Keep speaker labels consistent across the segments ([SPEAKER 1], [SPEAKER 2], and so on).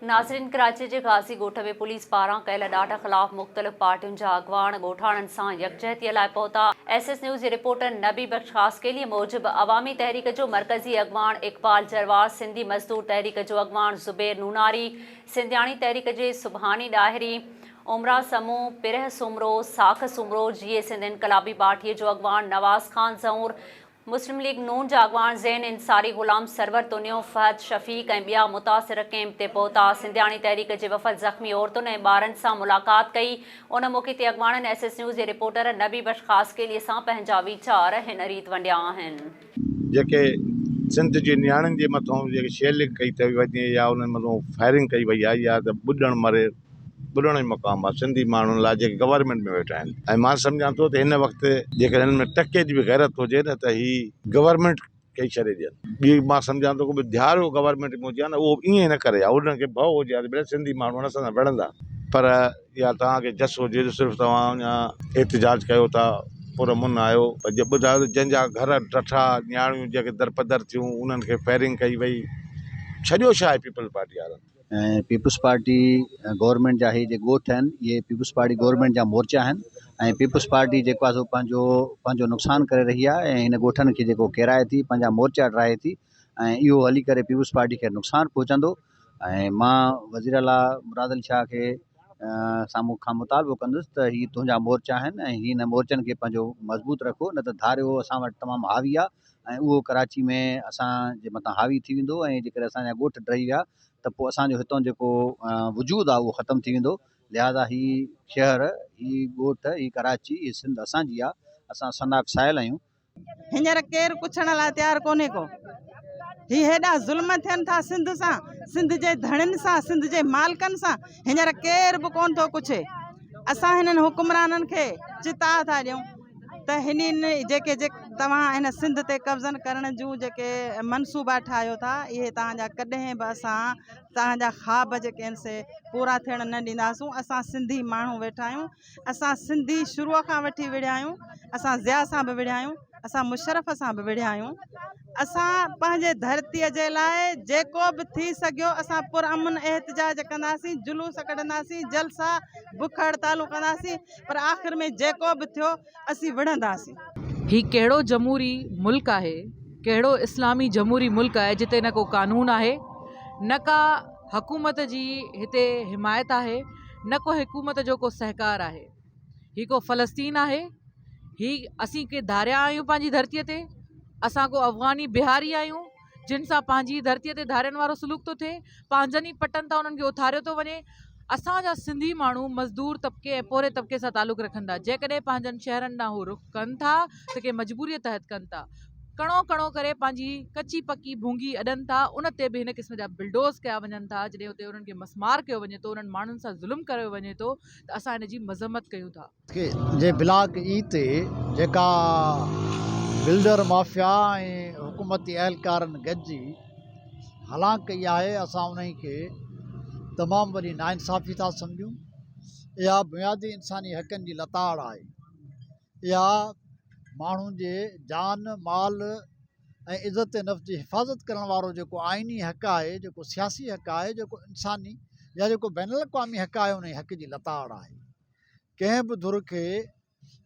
[SPEAKER 1] ناظرين ڪراچي جي غازي ڳوٺ ۾ پوليس پاران ڪيل ڏاڍ خلاف مختلف پارٽين جا اڳواڻ ڳوٺاڻن سان يڪجهتي لاء پهتا. ايس ايس نيوز جي رپورٽر نبي بخش خاصخيلي موجب عوامي تحريڪ جو مرڪزي اڳواڻ اقبال جروار، سنڌي مزدور تحريڪ جو اڳواڻ زبير نوناري، سنڌياڻي تحريڪ جي سبحاني ڏاهري، عمرا سمون، پرهه سومرو، ساک سومرو، جيئي سنڌ انقلابي پارٽي جو اڳواڻ نواز خان زئور، مسلم ليگ نون جا اڳواڻ زين انصاري، غلام سرور تنيو، فهد شفيق ۽ ٻيا متاثر ڪئمپ تي پهتا. سنڌياڻي تحريڪ جي وفد زخمي عورتن ۽ ٻارن سان ملاقات ڪئي. ان موقعي تي اڳواڻن ايس ايس نيوز جي رپورٽر نبي بخش خاصخيلي سان پنهنجا ويچار هن ريت ونڊيا آهن.
[SPEAKER 2] جيڪي سنڌ جي نياڻين جي مٿان جيڪي شيلنگ ڪئي ٿي وڃي يا انهن مٿان فائرنگ ڪئي وئي آهي اها ته ٻڏڻ مري ٻڏڻ جو مقام آهي سنڌي ماڻهن لاء جيڪي گورنمينٽ ۾ ويٺا آهن ۽ مان سمجهان ٿو ته هن وقت جيڪڏهن هنن ۾ ٽڪي جي به غيرت هجي نه ته هي گورنمينٽ کي ئي ڇڏي ڏين ٻي مان سمجهان ٿو ڪو ڌيارو گورنمينٽ ۾ هجي ها نه اهو ائين نه ڪري ها انهن کي ڀؤ هجي ها ته ڀلا سنڌي ماڻهو اسان سان وڙهندا پر اها توهان کي جس هجي جو صرف توهان اڃا احتجاج ڪيو ٿا پر امن آيو پر جي ٻڌايو ته جنهن جا گهر ڊٺا نياڻيون جيڪي درپدر ٿيون انهن کي فائرنگ ڪئي وئي ڇڏيو ڇا آهي پيپلز پارٽي وارن.
[SPEAKER 3] ۽ پيپلز پارٽي گورنمينٽ جا هي جيڪي ڳوٺ آهن اهي پيپلز پارٽي گورنمينٽ جا مورچا آهن ۽ پيپلز پارٽي جيڪو آهي سو پنهنجو پنهنجو نقصان ڪري رهي آهي ۽ هن ڳوٺن کي جيڪو ڪيرائي ٿي پنهنجا مورچا ڊاهي ٿي ۽ اهو هلي ڪري پيپلز پارٽي کي نقصان پهچندو ۽ مان وزير اعليٰ مراد علي شاهه کي سامهون کان مطالبو ڪندس ته هي تنهنجا مورچا آهن ۽ هن مورچن کي پنهنجو مضبوط رکو نه ته ڌاريو اسان وٽ تمام حاوي آهي ۽ اهو ڪراچي ۾ اسان جي مٿان حاوي ٿي ويندو ۽ جيڪڏهن اسان جا ڳوٺ ڊهي ويا ته پوء اسان جو هتان جيڪو وجود آهي اهو ختم ٿي ويندو لهٰذا هي شهر هي ڳوٺ هي ڪراچي هي سنڌ اسان جي آهي اسان سن آف سائل آهيون.
[SPEAKER 4] هينئر ڪير پڇڻ لاء تيار ڪونهي ڪو. هي هيڏا ظلم ٿين ٿا سنڌ سان، سنڌ جي ڌڻين سان، سنڌ جي مالڪن سان، هينئر ڪير به ڪونه ٿو پڇي. اسان هنن حڪمرانن کي چتاء ٿا ڏيون ته هنن جيڪي توهان هن سنڌ تي قبضن ڪرڻ جون جيڪي منصوبا ٺاهيو ٿا اهي توهان جا ڪڏهن به اسان توهان جا خواب جيڪي آهن سي پورا ٿيڻ نه ڏينداسون اسان سنڌي ماڻهو ويٺا آهيون اسان سنڌي شروع کان وٺي وڙهيا آهيون اسان ضياء سان به وڙهيا آهيون اسان مشرف سان به وڙهيا آهيون اسان پنهنجي ڌرتي جي لاء جيڪو به ٿي سگهيو اسان پر امن احتجاج ڪنداسين جلوس ڪڍنداسين جلسا بک هڙتالون ڪنداسين پر آخر ۾ جيڪو به ٿيو اسين وڙهنداسين.
[SPEAKER 5] هي ڪهڙو جمهوري ملڪ آهي، ڪهڙو اسلامي جمهوري ملڪ آهي جتي نه ڪو قانون آهي، نه ڪا حڪومت جي هتي حمايت آهي، نه ڪو حڪومت جو ڪو سهڪار آهي. هي ڪو فلسطين آهي؟ هي اسين ڪي ڌاريا آهيون پنهنجي ڌرتيء تي؟ اسان ڪو افغاني بهاري آهيون جن سان پنهنجي ئي ڌرتيء تي ڌارين وارو سلوڪ ٿو ٿئي؟ پنهنجن ئي پٽن تان انهن کي اٿاريو ٿو وڃي. اسان جا سنڌي ماڻهو مزدور طبقي ۽ پورهيت طبقي سان تعلق رکن ٿا. جيڪڏهن پنهنجن شهرن ڏانهن هو رخ ڪن ٿا ته ڪنهن مجبوريء تحت ڪن ٿا. ڪڻو ڪڻو ڪري پنهنجي ڪچي پڪي ڀونگي اڏن ٿا ان تي به هن قسم جا بلڊوز ڪيا وڃن ٿا جڏهن اتي انهن کي مسمار ڪيو وڃي ٿو انهن ماڻهن سان ظلم ڪيو وڃي ٿو ته اسان ان جي مذمت ڪيون ٿا.
[SPEAKER 6] جي بلاڪ اي تي جيڪا بلڊر مافيا ۽ حڪومتي اهلڪارن گڏجي هلان ڪئي آهي اسان انهي کي تمام وڏي ناانصافي ٿا سمجهون اها بنيادي انساني حقن جي لتاڙ آهي. اها ماڻهن جي جان، مال ۽ عزت نفس جي حفاظت ڪرڻ وارو جيڪو آئيني حق آهي، جيڪو سياسي حق آهي، جيڪو انساني يا جيڪو بين الاقوامي حق آهي انهي حق جي لتاڙ آهي. ڪنهن به ڌر کي،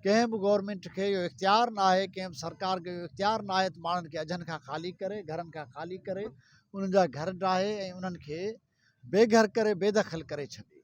[SPEAKER 6] ڪنهن به گورنمينٽ کي اهو اختيار ناهي، ڪنهن به سرڪار کي اهو اختيار ناهي ته ماڻهن کي اجهن کان خالي ڪري، گهرن کان خالي ڪري، انهن جا گهر ڊاهي ۽ انهن کي بي گهر ڪري بي دخل ڪري ڇڏي.